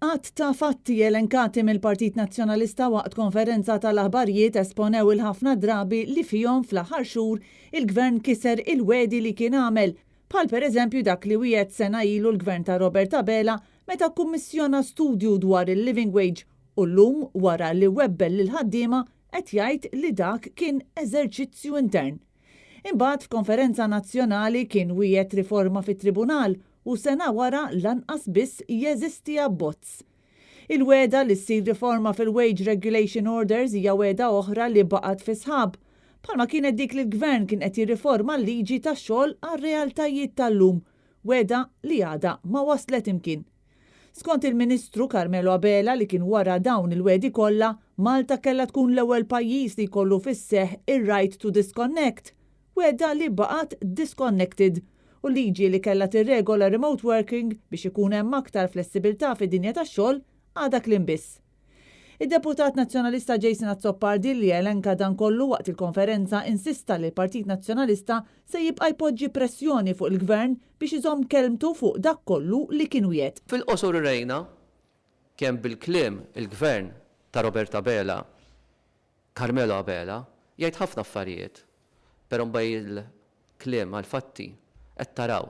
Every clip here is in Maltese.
Għadd ta' fatti elenkati mill-Partit Nazzjonalista waqt konferenza tal-aħbarijiet esponew il-ħafna drabi li fihom fl-aħħar xhur il-Gvern kiser il-wegħdi li kien għamel, bħal pereżempju dak li wiegħed sena ilu l-Gvern ta' Robert Abela meta kkummissjona studju dwar il-living wage u llum wara li webbel lill-ħaddiema qed jgħid li dak kien eżerċizzju intern. Imbagħad f'konferenza nazzjonali kien wiegħed riforma fit-Tribunal u sena wara lanqas biss jeżisti abbozz. Il-wegħda li ssir riforma fil-Wage Regulation Orders hija wegħda oħra li baqgħet fis-sħab, bħalma kienet dik li l-Gvern kien qed jirriforma l-liġi tax-xogħol għar-realtajiet tal-lum, wegħda li għadha ma waslet imkien. Skont il-Ministru Carmelo Abela li kien wara dawn il-wegħdi kollha, Malta kellha tkun l-ewwel pajjiż li jkollu fis-seħħ ir-right to disconnect, wegħda li baqgħet disconnected, u liġi li kellha tirregola remote working biex ikun hemm aktar flessibilità fid-dinja tax-xogħol għadha kliem biss. Id-Deputat Nazzjonalista Jason Azzopardi li elenka dan kollu waqt il-konferenza insista li l-Partit Nazzjonalista se jibqa' jpoġġi pressjoni fuq il-Gvern biex iżomm kelmtu fuq dak kollu li kien wiegħed. Fil-qosor urejna kemm bil-kliem il-Gvern ta' Robert Abela, Carmelo Abela, jgħid ħafna affarijiet, però mbagħad il-kliem għall-fatti qed taraw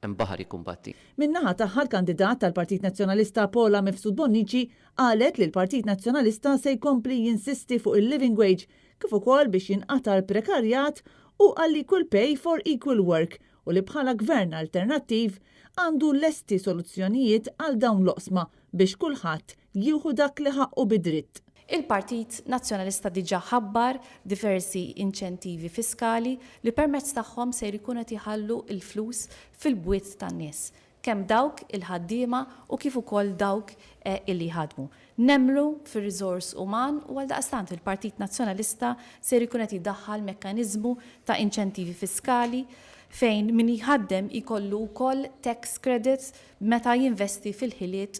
hemm baħar jikkumbatti. Min-naħa tagħha l-kandidat tal-Partit Nazzjonalista Paula Mifsud Bonnici qalet li l-Partit Nazzjonalista se jkompli jinsisti fuq il-living wage kif ukoll biex jinqata' l-prekarjat u għall-equal pay for equal work u li bħala gvern alternattiv għandu lesti soluzzjonijiet għal dawn l-oqsma biex kulħadd jieħu dak li ħaqqu bi dritt. Il-Partit Nazzjonalista diġà ħabbar diversi inċentivi fiskali li permezz tagħhom ser ikun qed jħallu l-flus fil-bwiet tan-nies, kemm dawk il-ħaddiema u kif ukoll dawk illi jħaddmu. Nemmnu fir-riżors uman u għaldaqstant il-Partit Nazzjonalista ser ikun qed jdaħħal mekkaniżmu ta' inċentivi fiskali fejn min jħaddem jkollu wkoll tax credits meta jinvesti fil-ħiliet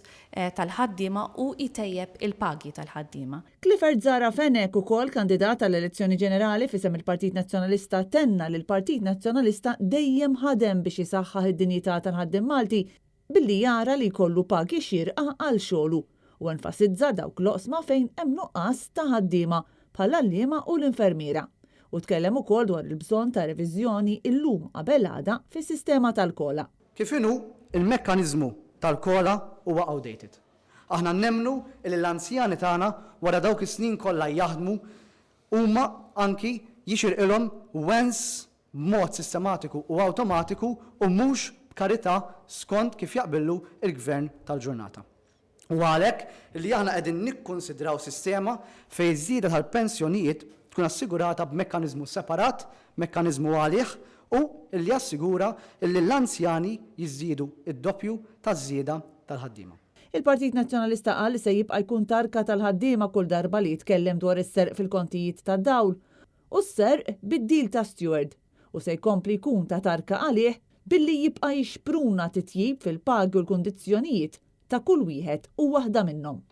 tal-ħaddiema u jtejjeb il-pagi tal-ħaddiema. Clifford Zahra Fenech, ukoll kandidat għall-elezzjoni ġenerali f'isem il-Partit Nazzjonalista tenna li l-Partit Nazzjonalista dejjem ħadem biex isaħħaħ id-dinjità tal-ħaddiem Malti billi jara li jkollu pagi xierqa għal xogħlu u enfasizza dawk l-oqsma fejn hemm nuqqas ta' ħaddiema bħall-għalliema u l-infermiera u tkellem ukoll dwar il-bżonn ta' reviżjoni illum qabel għada fis-sistema tal-COLA. Kif inhu, il-mekkaniżmu tal-COLA huwa outdated. Aħna nemmnu illi l-anzjani tagħna wara dawk is-snin kollha jaħdmu huma anki jixirqilhom wens b'mod sistematiku u awtomatiku u mhux b'karità skont kif jaqbillu l-gvern tal-ġurnata. Huwa għalhekk li aħna qegħdin nikkunsidraw sistema fejn iż-żieda tal-pensjonijiet tkun assigurata b'mekkaniżmu separat, mekkaniżmu għalih u li jassigura li l-anzjani jiżdiedu d-doppju taż-żieda tal-ħaddiema. Il-Partit Nazzjonalista qal li se jibqa' jkun tarka tal-ħaddiema kull darba li jitkellem dwar is-serq fil-kontijiet tad-dawl u s-serq bid-deal ta' Steward u se jkompli jkun ta' tarka għalih billi jibqa' jixpruna titjib fil-pagi u l-kundizzjonijiet ta' kull wieħed u waħda minnhom.